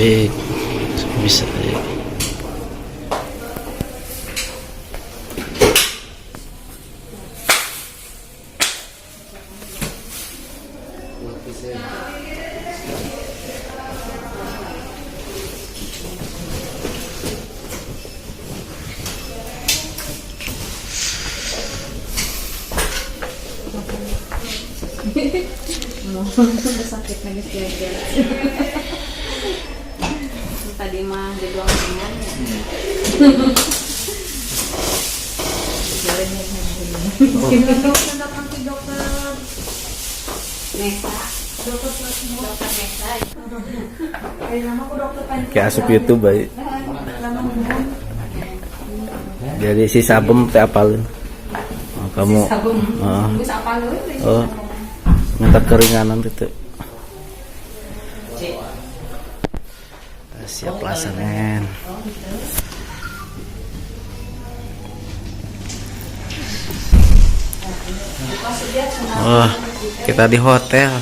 Baik, bisa. Ya. Sakit lagi siaga. Tadi mah di ruang ringan ya. Nesa. Dokter Nesa. Kayak asup YouTube baik. Jadi si Sabem teh apalin. Oh, kamu Sabum. Oh. Geus apal euy. Oh. Minta keringanan gitu. Siap lah Senin. Wah, kita di hotel.